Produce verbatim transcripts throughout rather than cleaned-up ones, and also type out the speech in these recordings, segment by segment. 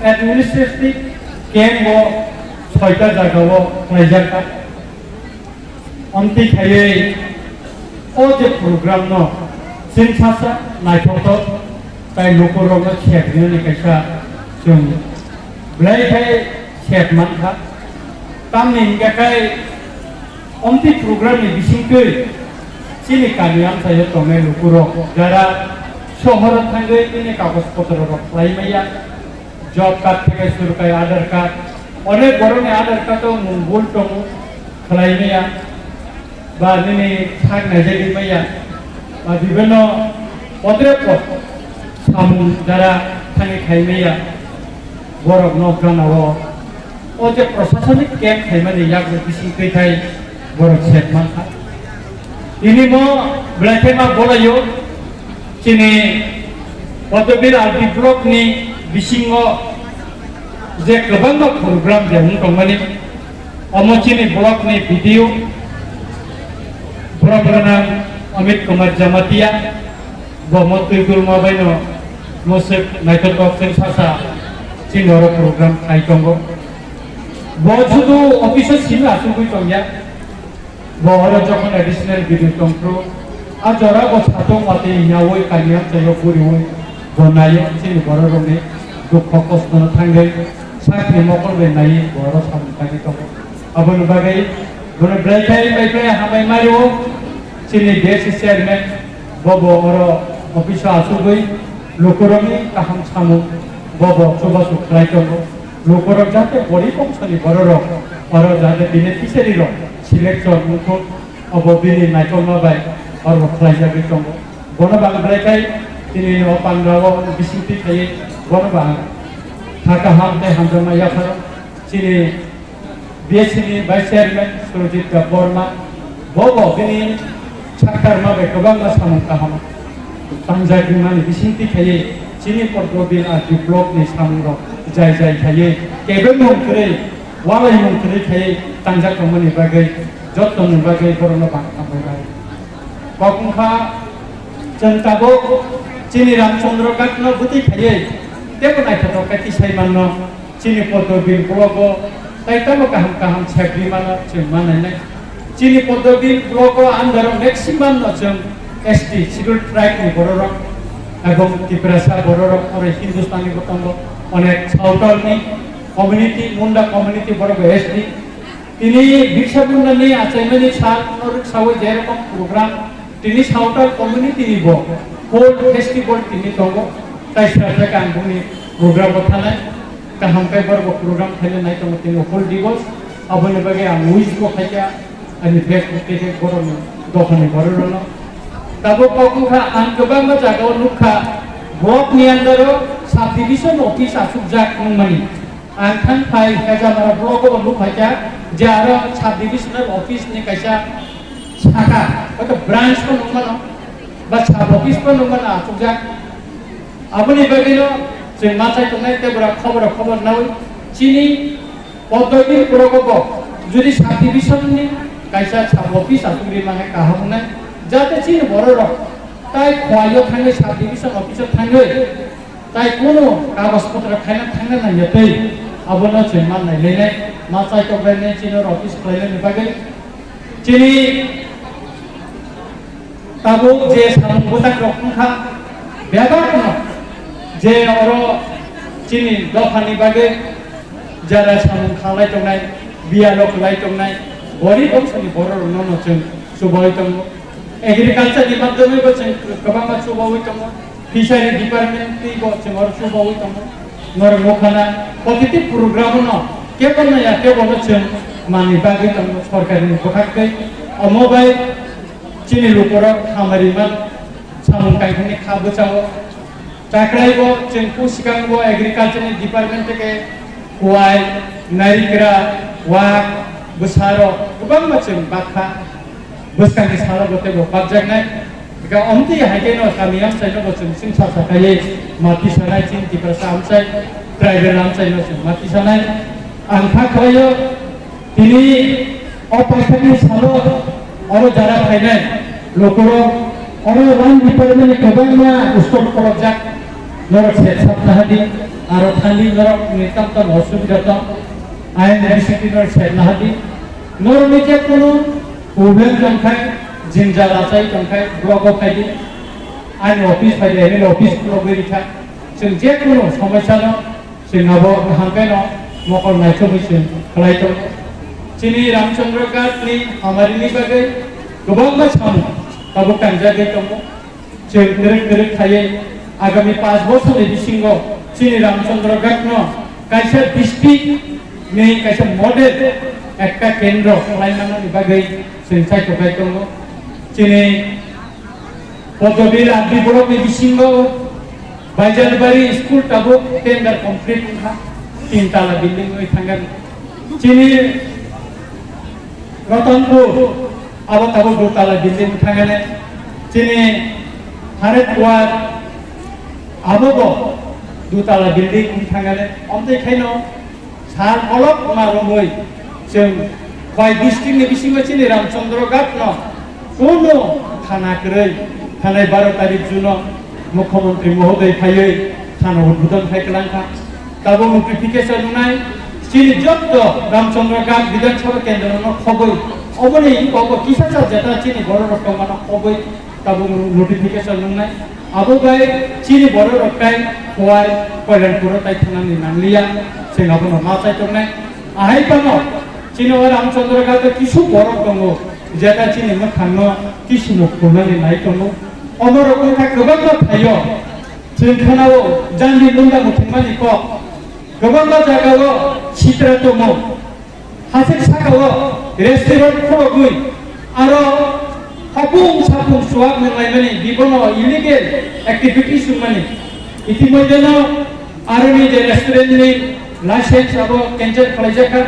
Administrative camp o soita jaga o khlaijak kha. Amtwi khaiwi o je program no chwng sasa naithotok tai lukurok no sep rinani kaisa chwng belai khai sep mankha. Tamni hwnkhe khai amtwi program ni bisingtwi chini kami amchaio tongnai lukurok jara sohoro thangwi bini kagoj potro rok khlai maya. Job card theke suru khai Aadhaar card, onek borokni Aadhaar card o mung bul tongo, khlai maya, ba nini sak naijagwi maya, ba bibinno potre pot samung jara thangwi khai maya, borok nok gana o, o je prosasonik camp khaimani yakni bising twi khai borok sep mankha. Tini mo belai khe ma bolaio. Chini Podobil R D block ni bisingo je kwbangma program je wng tongmani, omo chini block ni B D O, borok gwnang Amit Kumar Jamatia, bo mo twi gulma bai no mwswk naithotok chwng sasa chini oro program khai tongo. Bo sudu office o simi achugwi tongya. Bo oro jokhon additional video tongphru, a jora bo satung watwi yaui kami amchaio puriui bo naiwi chini bororokni dukho kostono thangwi sakni mokol bai naiwi bo oro samung tangwi tongo. Aboni bagwi bono belai khai bai khai hambai mario chini D S C chairman bo bo oro office o achugwi lukurokni kaham samung bo bo chubachu khlai tongo. Lukurok jate bori bongsoni bororok oro jate beneficiary rok selection wngthok, obo bini naikholma bai oro khlaijagwi tongo. Bono bang belai khai tini o pandra o bisingtwi khaiwi bono bang kha kaham tei hamjakma yapharo chini B S C ni Vice Chairman Surajit Debbarma, bo bo bini saktarma bai kwbangma samung kaham tangjak wngmani bisingtwi khaiwi chini Pordobil R D block ni samungrok jai jai khaiwi kebengmung kwrwi, walaimung kwrwi khaiwi tangjak tongmani bagwi jottoni bagwi borokno bang hambai bai. Kok wngkha chwng tabuk chini Ramchandra Ghat no bwtwi khaiwi teibo naithotok khe tisai manno. Chini Pordobil block o tai tamo kaham kaham sep rimano chwng ma nainai. Chini Pordobil block o under o maximum no chwng S T, Scheduled Tribe ni bororok, ebong Tiprasa bororok, oro Hindustani bo tongo, onek Saotal ni community, Munda community borok S T. Tini Birsa Munda ni achaimani sal no rwksawi je rokom program Tini Saotal community ni bo whole festival tini tongo, tai sra khe ang boni program bo thanai, kaham khe borok bo program khaina nai tongo tini whole divorce, aboni bagwi ang wish bo khaikha ani Facebook page borok ni dophani borok rok no. Tabuk kok wngkha ang kwbangma jaga o nukha, block ni under o subdivision office achukjak wngmani. Ang thang phai Hejamara block o nukhaikha je aro subdivisional office ni kaisa saka, hwnkhe branch pho nukmano, ba sub office pho nukmano achukjak. Aboni bagwino chwng machai tongnai tei bwrok khoboro khobor nawi chini Podobil block o bo jodi subdivision ni kaisa sub office achukri mangkha kaham wngnai, jate chini bororok tai Khowai o thangwi subdivision office o thangwi Tai kunu kagoj potra khaina thangna nangya tei abono chwng ma nailainai, ma chaitok rainai chini office khlainani bagwi. Chini tabuk je samung bwtakrok wngkha, bebakno je oro chini dophani bagwi jara samung khalai tongnai, biyalo khlai tongnai, gorib ongsoni bororokno no chwng chubaui tongo. Agriculture ni madhyamoi bo chwng kwbangma chubaui tongo. Fishery department twi bo chwng oro chubaui tongo. Norok nukha na positive program no kebo naya kebo no chwng manwi bagwi tongo sorkar ni bwkhak tei. Omo bai chini lukurok hamari man samung tangthani kha bwchao. Takraibo chwng pusikango agriculture ni department theke kuai, narikra, wak, bwsarok kwbangma chwng bakha. Bwskangni salo bo teibo bakjaknai. Bika omtwi hai khe no kami amchai no bo chwng chwng sa sa kaiwi ma tisanai chini Tiprasa amchai, tribal amchai no chwng ma tisanai. Ang kha khlaio, Tini o paithakni salo oro jara phainai lukurok oro line department ni kwbangma stop khorokjak. Norok set sap nahadi, aro thani norok ni tam tam osubida tong, ain bisingtwi norok set nahadi. Norok ni je kono problem tongkhai, jingjal achai tongkhai, block o phaidi, ain office phaidi, M L A office block bai rikha. Chwng je kono somosya no chwng abo kaham khe no mokol naithokgwi chwng khlai tongo. Chini Ramchandra Ghat ni hamari ni bagwi kwbangma samung tabuk tangjagwi tongo. Chwng kwrwk kwrwk khaiwi agami panch bochorni bisingo chini Ramchandra Ghatno kaisa district ni kaisa model ekta kendro khlai manani bagwi chwng chaikhoknai tongo. Chini Poddobil R D block ni bisingo Baijalbari school tabuk tender complete wngkha, tin tala building wi thangani. Chini Ratanpur, abo tabuk dutala building thangani. Chini Haretwar, abo bo dutala building thangani. Omtwi khaino sal kolok ma romwi chwng Khwai district ni bisingo chini Ramchandra Ghat no kuno thana kwrwi, thanai baro tarik June o Mukhyamantri Mohoday phaiwi thana udbodon khai kwlangkha. Tabuk notification wngnai, chini jotto Ramchandra Ghat Bidhan Sabha Kendro no khobwi, oboni kobo kisa sa jeta chini borok rok tongmano khobwi tabuk notification wngnai. Abo bai chini borok rok tai Khwai Koilanpur o tai thanani nangliya, chwng abono ma chai tongnai. Ahai phano chini o Ramchandra Ghat o kisu borok tongo, jeta chini mwkhangno kisu no khulnani nai tongo. Omorok wngkha kwbangma phaio. Chwng khanao jandi munda muthungmani kok. Kwbangma jagao sitra tongo. Hasik sakao restaurant khulogwi aro hopung sapung suak nanglaimani bibono illegal activities wngmani. Itimodhyeno aroni je restaurant ni license abo cancel khlaijakha.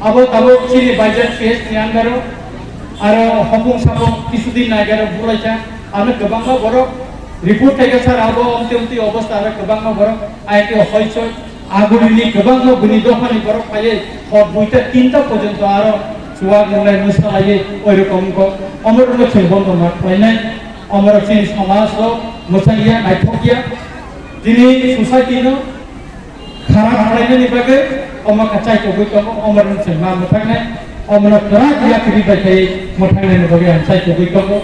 Abo tabuk chini Baijak P S ni under o. Aro hopung sapung kisudin nagaro bulaikha. Ano kwbangma borok report khaikha sir, abo omte omte obostha aro kwbangma borok I T hoichoi. Agulini kwbangma bini dophani borok phaiwi hor duita tinta porjonto aro chuwak nwnglai mwsalaiwi oirokom wngkha. Omorokno chwng bondo ma khlainai. Omorok chini somaj rok mwchangya, naithokya. Tini society no kharap khlainani bagwi omo kha chaitogwi tongo, omorokno chwng ma mwthaknai. Omono kwrak yakri bai khai mwthangnaini bagwi ang chaitogwi tongo.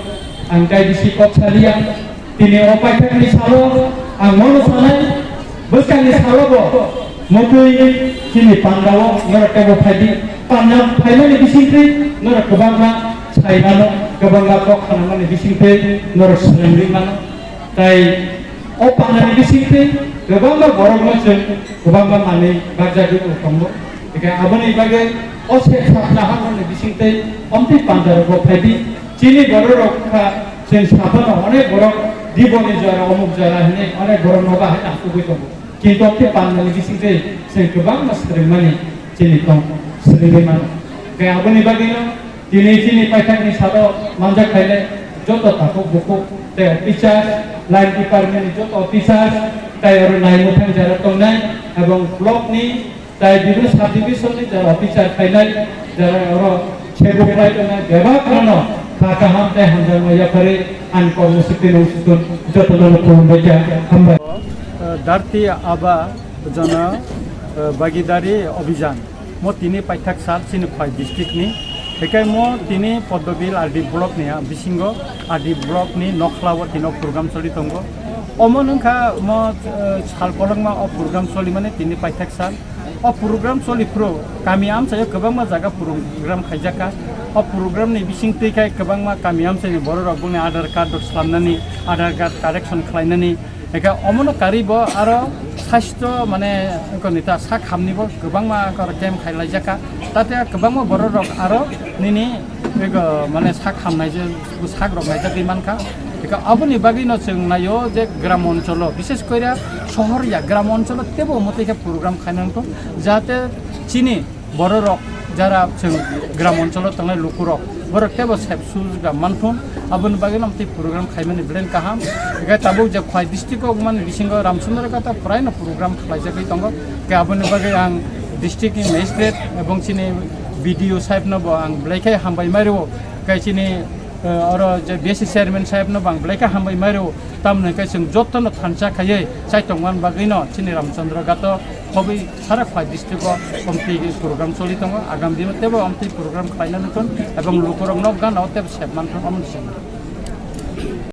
Ang kaibisi kok saliya. Tini o paithakni salo ang mono sanai, bwskangni salo bo motwi chini pandao norok teibo phaidi. Panda phaimani bisingtwi norok kwbangma sai mano, kwbangma kok khanamani bisingtwi norok swrwngwi mano. Tai o pandani bisingtwi kwbangma borokno chwng kwbangma manwi bakjagwi tongo. Hingkhe aboni bagwi o se sapna hamani bisingtwi omtwi pandarogo phaidi. Chini bororok wngkha chwng saphano onek borok Diboni jora, omuk jora hinwi onek borok nogo hai nangkukgwi tongo. Kintu omtwi pandani bisingtwi chwng kwbangma swrwngmani chini tong swrwngwi mano. Hingkhe aboni bagwino tini chini paithakni salo manjak khainai joto takhuk bukhuk tei officers, line department ni joto officers tei oro nai mwthang jora tongnai ebong block ni tai bibino sub division ni jara officer khainai, jara oro sebo khlai tongnai, bebak no kha kaham tei hamjakma yaphari ani kormo sikti no sutun joto no khulumbai kha, hambai. Dharti Aba Jana Bagidari Abhijan mo tini paithak sal chini Khwai district ni, hekai mo tini Poddobil R D block ni bisingo R D block ni nokhla o tino program choli tongo. Omo wngkha mo sal kolokma o program choli mani tini paithak sal. O program choli phuru kami amchaio kwbangma jaga program khaijak kha. O program ni bising twi khai kwbangma kami amchaini borok rok bongni Aadhaar card rok slamnani, Aadhaar card correction khlainani. Eka omono karwi bo aro sasthyo mane wngkha nita sak hamni bo kwbangma wngkha oro camp khailaijak kha. Tate kwbangma borok rok aro nini ego mane sak hamnai je sak rok naijagwi mankha. Eka aboni bagwi no chwng naio je gram oncholo, bishes koira sohor ya gram oncholo tebo omo tei khe program khainang thung, jahate chini borok rok jara chwng gram oncholo tongnai lukurok borok tebo sep sujga manthung, aboni bagwi no tei program khaimani belai kaham. Eka tabuk je Khwai district o mani bisingo Ramchandra Ghat o prai no program khlaijagwi tongo. Ke aboni bagwi ang district ni magistrate ebong chini B D O sahib no bo ang belai khe hambai mai rwo. Ke chini Oro je B S C chairman saheb no bang belai khe hambai mairo, tamni hwnkhe chwng joto no thansa khaiwi chai tongmani bagwi no chini Ramchandra Ghat o khobwi sara Khwai district o omtwi program choli tongo, agam dino tebo omtwi program khlaina nukon ebong lukurok nok gana o tebo sep manthok omo chwng.